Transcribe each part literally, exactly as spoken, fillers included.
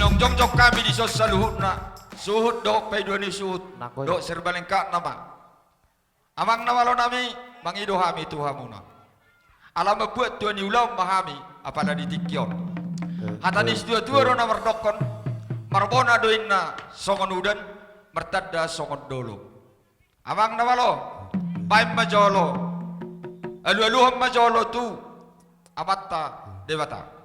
Naung jongjong hami dison saluhutna, suhut dohot paidua ni suhut, dohot serba lengkapna ma. Amang na malo nami, mangido hami tu hamuna. Ala mambuat tua ni ulaon ma hami, apala di tingki on. Hata ni situatua do na mardokkon, marbona do inna songon udan, martanda songon dolok. Amang na malo, baen ma jolo, alualuhon ma jolo tu Amanta Debata.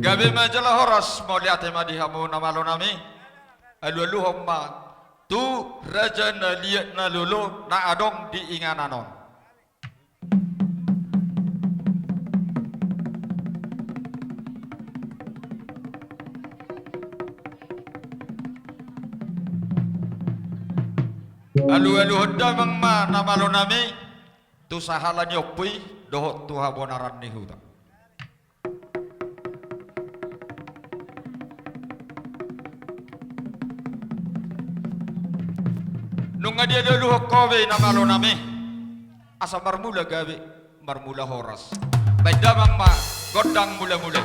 Gabe ma jala horas, mauliate ma di hamu na malo nami. Alualuhon ma tu raja na liat na lolo na adong di inganan on. Alualuhon damang ma na malo nami tu sahala ni ompu i dohot tu habonaran ni huta. Nunga dialualuhon ho be na malo nami, asa marmula gabe, marmula horas. Baen damang ma gondang mulamula.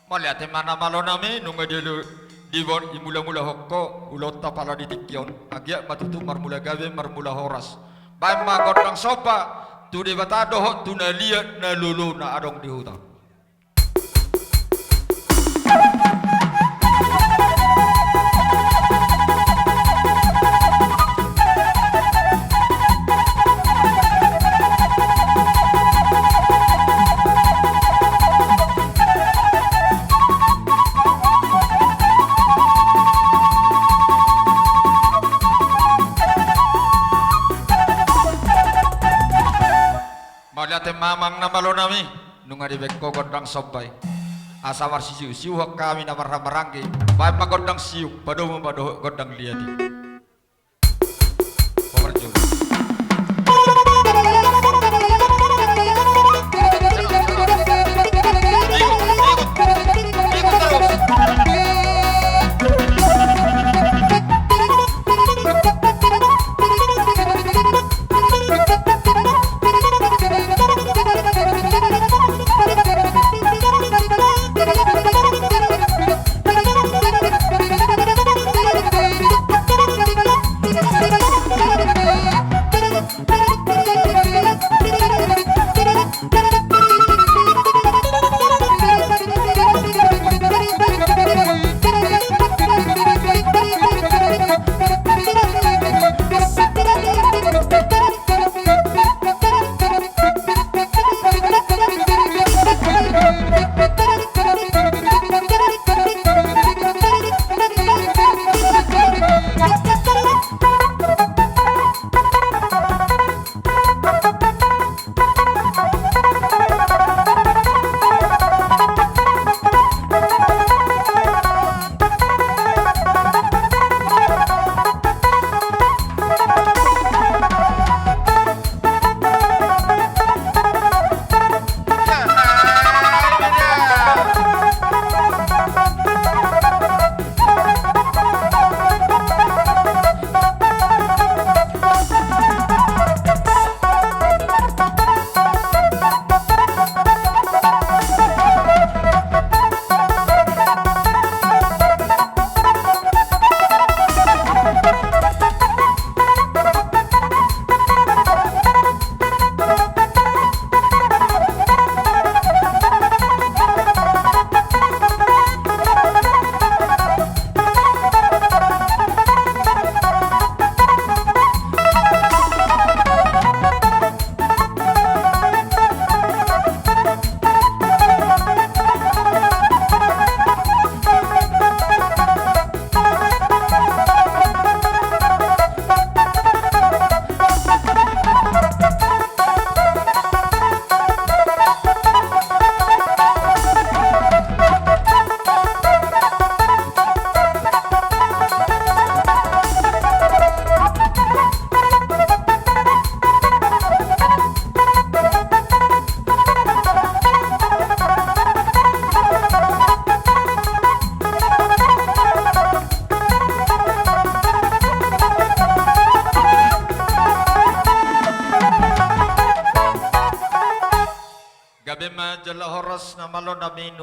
Mauliate ma na malo nami, nunga dialu, di bon, dimulamulahon ho ulaonta pala di tingki on. Anggiat ma tutu marmula gabe, marmula horas. Baen ma gondang somba tu Debata dohot tu na liat na lolo na adong di huta. Mauliate ma amang na malo nami, nunga dibaen ho gondang somba i. Asa marsisiusiuhon hami na marhahamaranggi, baen ma gondang siuk, padomu ma dohot gondang liat i.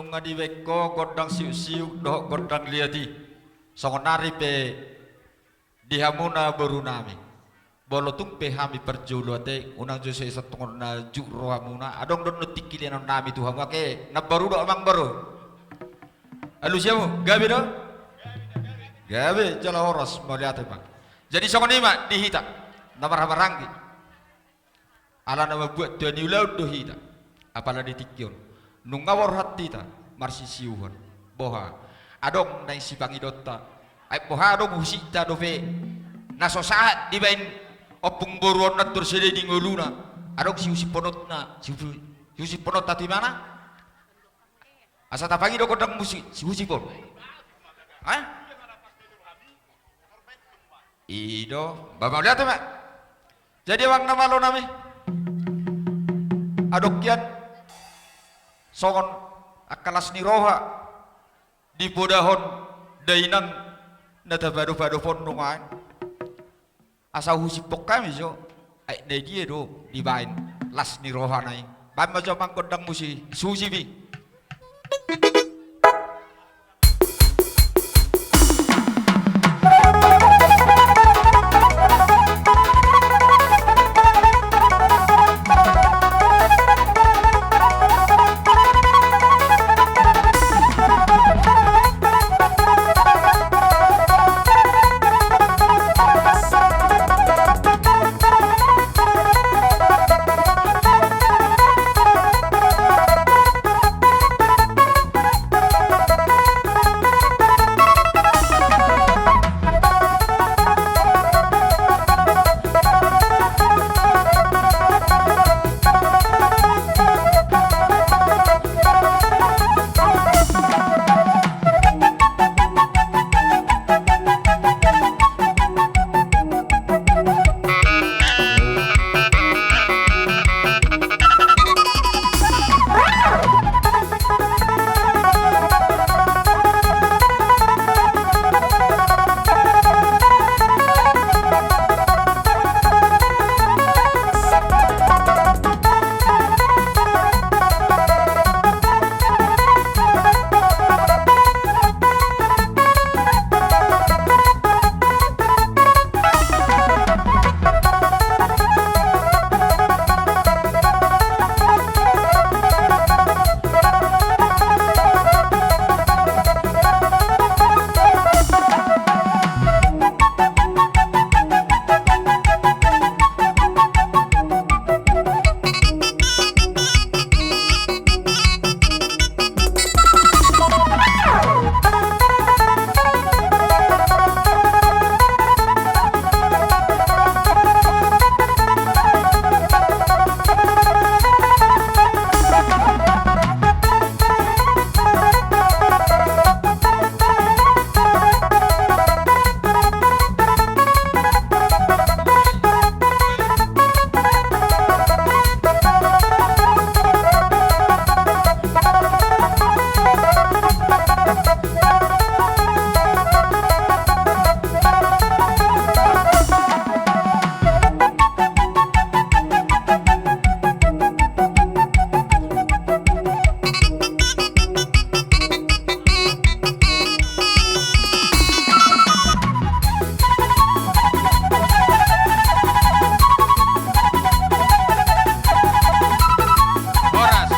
Nunga dibaen ho gondang siuk-siuk dohot gondang liat i. Songon nari pe di hamuna boru nami. Molo tung pe hami parjolo ate, unang jo sai songon na jut rohamuna, adong do annon tingki lehonon nami tu hamu, ate namboru dohot amangboru. Alusi hamu, gabe do? Gabe, jala horas, mauliate ma. Jadi songon i ma di hita na marhahamaranggi. Ala na mambuat tua ni ulaon do hita. Apala di tingki on nunga borhat hita marsisiuhon. Boha? Adong naeng sipangidoonta. Ai boha adong husikta dope na so sahat dibaen ompung boru on na tor sada di ngoluna. Adong sihusippononta, sihu-, sihusippononta tu ibana? Asa tapangido gondang musik sihusip on. Hah? I do, ba mauliate ma. Jadi amang na malo nami, adong hian songon angka las ni roha dipodahon dainang na tapadopadop on nuaeng. Asa husiphon hami jo, ai na dia do dibaen las ni rohana i. Baen ma jo amang gondang musik, sihusip i. Horas.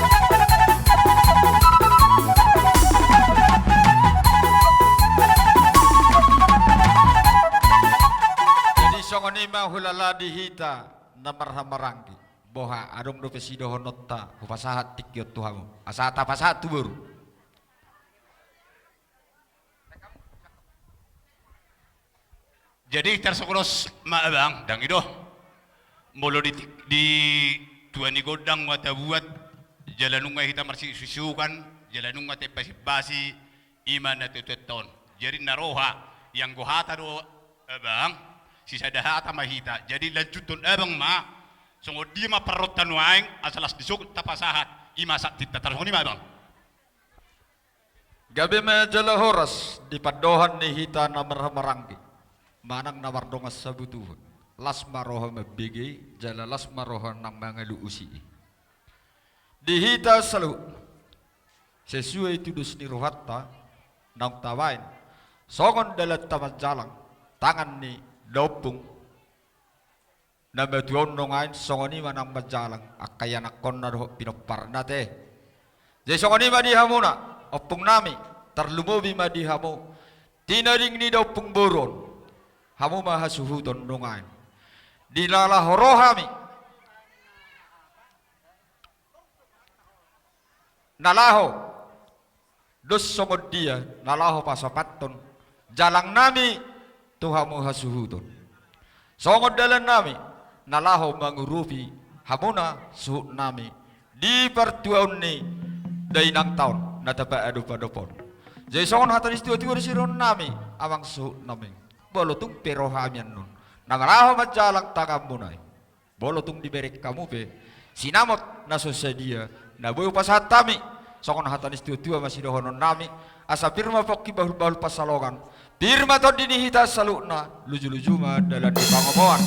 Jadi songon i ma hulala di hita na marhahamaranggi. Boha, adong dope sidohononta hupasahat tingki on tu hamu, asa tapasahat tu boru. Jadi tarsonggot ma abang, dang i do. Molo di, di tua ni gondang ma tabuat, jala nunga hita marsisiukan, jala nunga tapasimasi, i ma na tutuetta on. Jadi na roha, ianggo hata do abang, sisada hata ma hita. Jadi lanjuthon abang ma, songon dia ma parrohanta nuaeng, asa las ni sogot tapasahat, i ma santinta, tarsonggot i ma abang. Gabe ma jala horas di pandohan ni hita na marhahamaranggi. Manang na mardongan sabutuhon. Las ma roha mambege, jala las ma roha nang mangalusi i. Di hita saluhutna. sesuai tu dos ni rohanta naung tabaen. Songon dalanta manjalang, tangan ni daompung na matua on nuaeng, songon i ma nang manjalang angka ianakkonna dohot pinomparna, ate. Jadi songon i ma di hamuna, ompung nami, tarlumobi ma di hamu tinading ni daompung boru on, hamu ma hasuhuton nuaeng. Di na laho ro hami, na laho dos songon dia na laho pasahathon jalang nami tu hamu hasuhuton. Songon dalan nami na laho mangurupi hamuna suhut nami di partuaon ni dainangta on na tapaadop-adop on. Jadi songon hata ni situatua di sirihon nami, amang suhut nami, molo tung pe ro hami annon, na laho manjalang tanganmuna i, molo tung dibereng hamu pe sinamot na so sadia na boi hupasahat hami, songon hata ni situatua ma sidohonon nami, asa pir ma pongki bahul-bahul pansalongan, pir ma tondi ni hita saluhutna, luju-luju ma dalan ni pangomoan.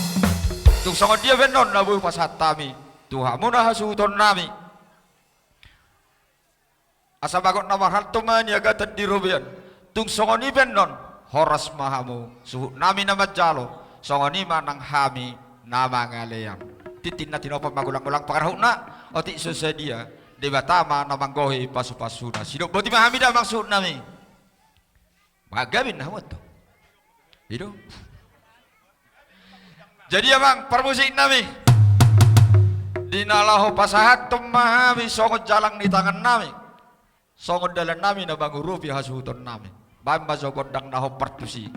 Tung songon dia pe annon na boi hupasahat hami tu hamuna hasuhuton nami, asa bagot na marhalto ma niagatan di robean. Tung songon i pe annon, horas ma hamu suhut nami na manjalo, songon i ma nang hami na mangalean. Tintin na tinopa ma golang-golang pangarahutna, otik so sadia, Debata ma na manggohi pasu-pasuna. Sidok boti ma hami da, amang suhut nami. Mangagabin na hamu antong. I do. Jadi amang parmusik nami, di na laho pasahathon ma hami songon jalang ni tangan nami, songon dalan nami na mangurupi hasuhuton nami. Baen ma jo gondang na hombar tusi.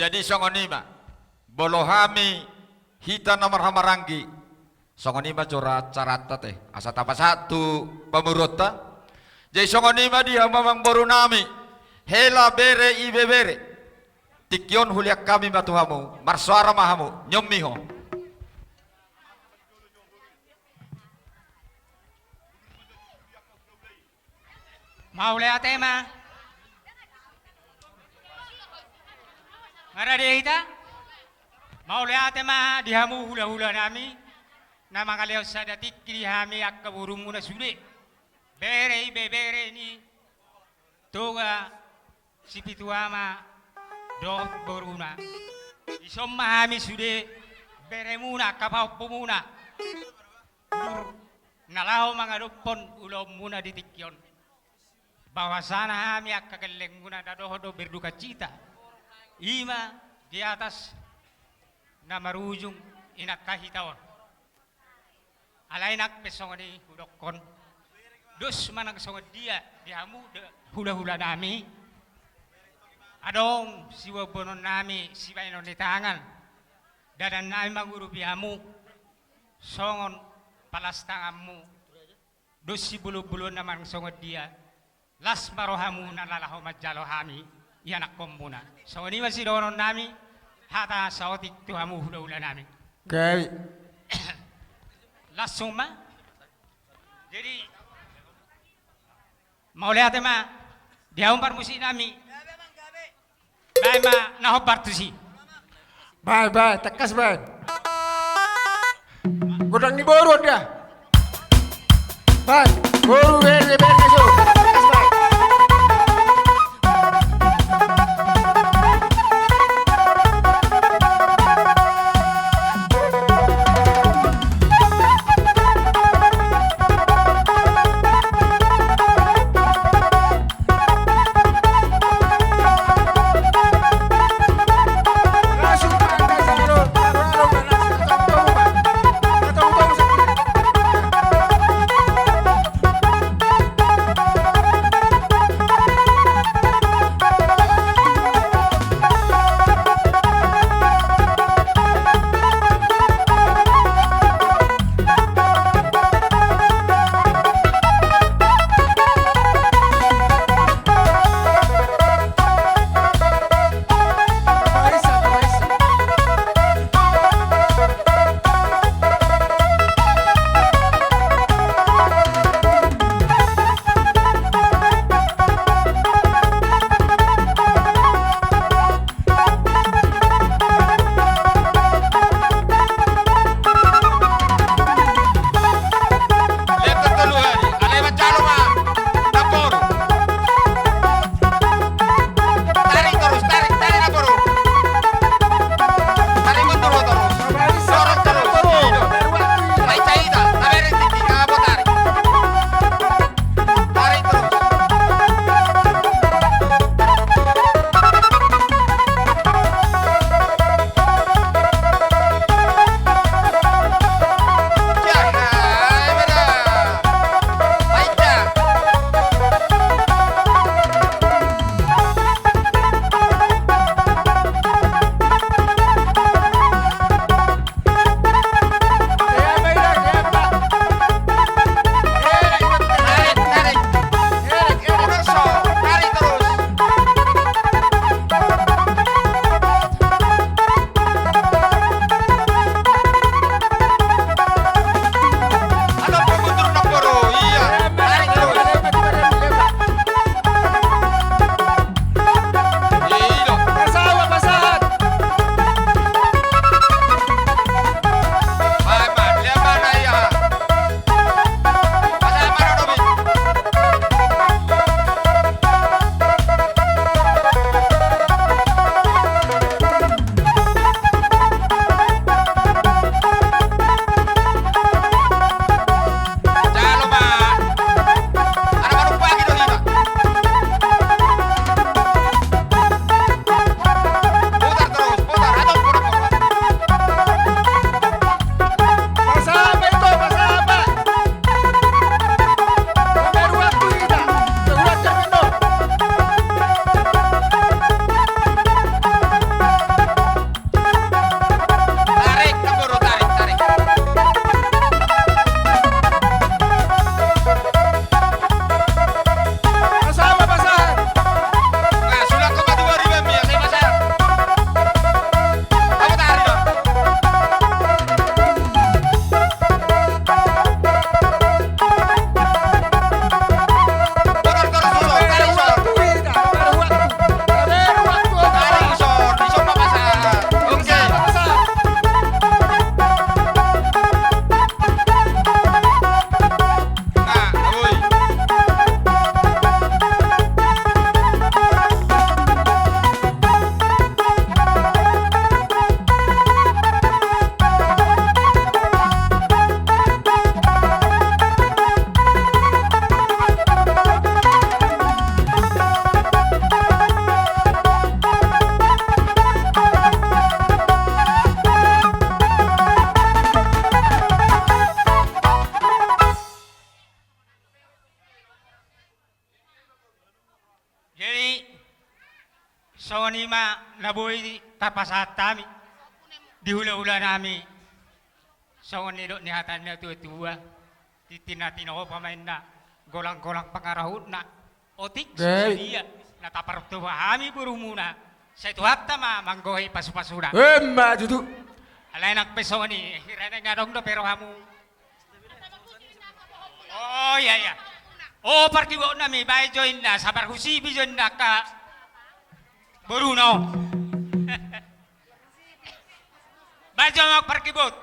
Jadi songon i ma, molo hami hita na marhahamaranggi, songon i ma jora caranta te, asa tapasahat tu pamoruonta. Jadi songon i ma di hamu amang boru nami, hela bere ibebere. Tingki on huliang hami ma tu hamu, marsoara ma hamu, nyommi ho. Mauliate ma. Marade hita. Mauliate ma di hamu hulahula nami, na mangalehon sada tingki di hami angka borumuna sude. Bere, ibebere ni Toga Sipitu Ama dohot boruna. Dison ma hami sude beremuna, angka pahompumuna, udur na laho mangadophon ulaonmuna di tingki on. Bahwasana hami angka gellengmuna na dohot do berdukacita, i ma di atas na marujung inanta hita on. Alai nang pe songon i hudokkon, dos manang songon dia di hamu da-, hulahula nami, adong siboanboanon nami, sibahenon ni tangan, dalan nami mangurupi hamu songon palas tanganmu, dos sibolonbolonna manang songon dia, las ma rohamuna na laho manjalo hami ianakhonmuna. Songon i ma sidohonon nami, hata saotik tu hamu hulahula nami. Gabe. Langsung ma. Jadi, mauliate ma di hamu parmusik nami. Baen ma na hombar tusi. Baen, baen, tangkas baen. Godang ni boru on da. Baen, boru bere, bere, so. Tangkas baen. Songon i ma na boi tapasahat hami di hulahula nami. Songon nidok ni hata ni natuatua, tintin na tinopa ma inna, golanggolang pangarahutna. Otik, gabe, sadia na taparroha hami borumuna, sai Tuhanta ma manggohi pasupasuna. Emma tutu. Alai nang pe songon i, hira na adong dope rohamu. Oh, iya, iya. Oh, parkibot nami, baen jo inna, sabar husipi jo inna angka boruna on. Baen jo ma parkibot.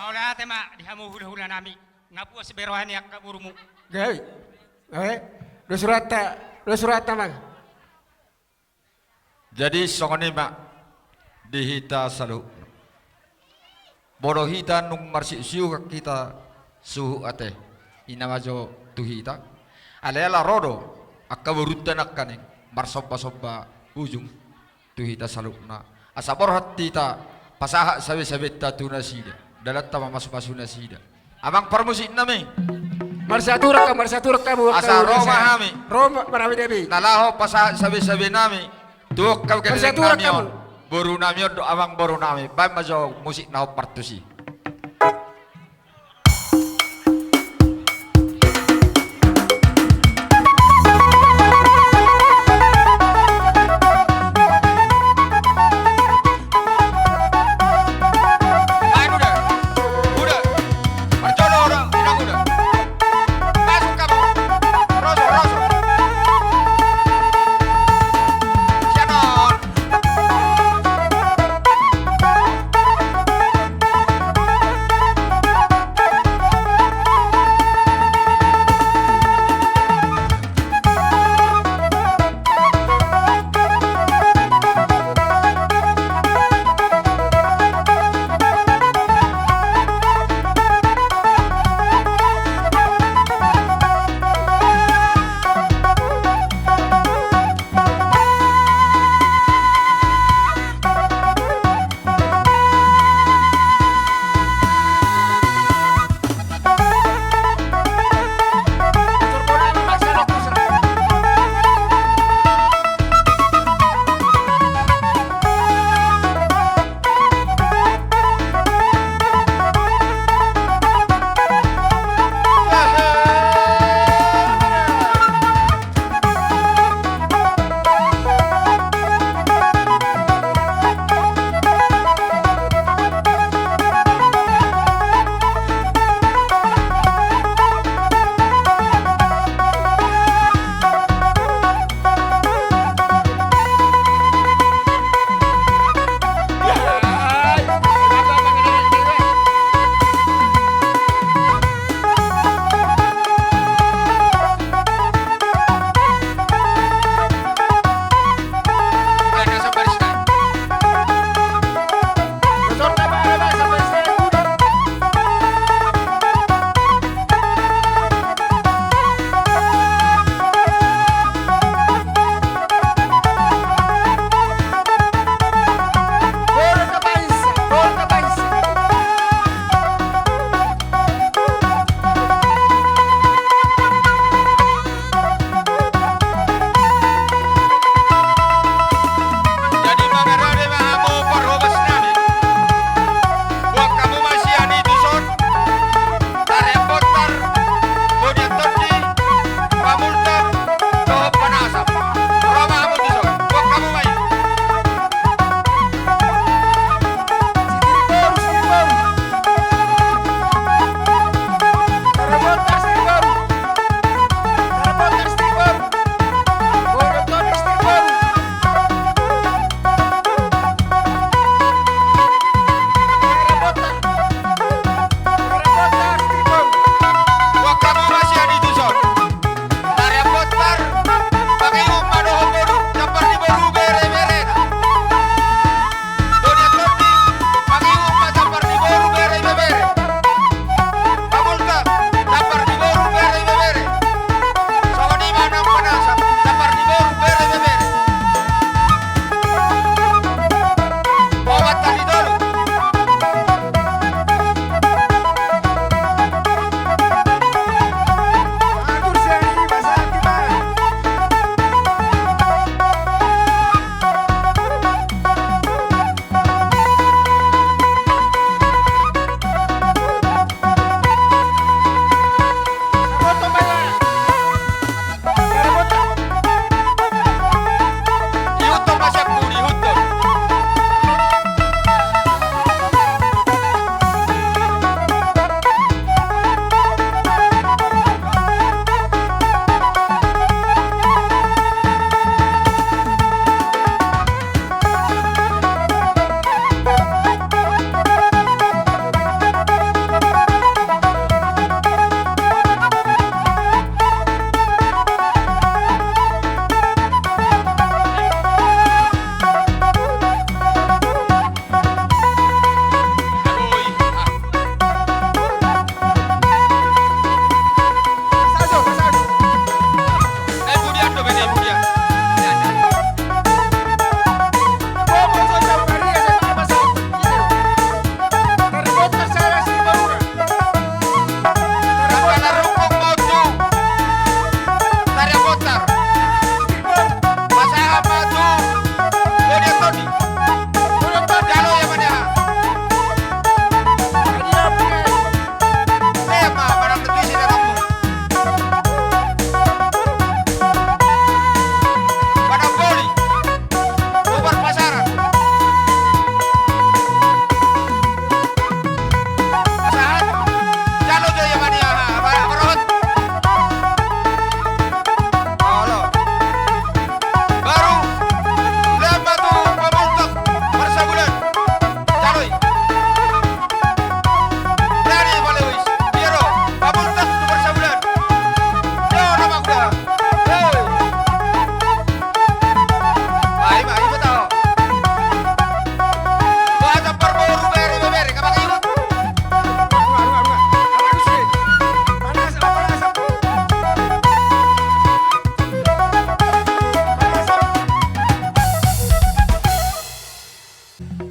Mauliate ma di hamu hulahula nami. Nga puas be roha ni angka borumu. Gabe. Eh, dos rohanta, dos rohanta, Amang. Jadi songon i ma di hita saluhutna. Molo hita nunga marsiuksiu hita suhut ate, i na ma jo tu hita. Alai ala ro do angka borunta nangkaning marsombasomba ujung tu hita saluhutna. Asa borhat hita pasahat sabesabenta tu nasida, dalanta mamasumasu nasida. Amang parmusik nami. Marsiatur hamu, marsiatur hamu, asa ro ma hami. Ro ma, marhami-hami. Na laho pasahat sabesabe nami tu angka, marsiatur hamu, boru nami on dohot amang boru nami. Baen ma jo musik na hombar tusi.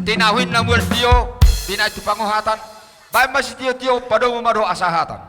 Di na huin na mual tio, di na i tu pangohatan, baen ma sitiotio, padomu ma dohot hasahatan.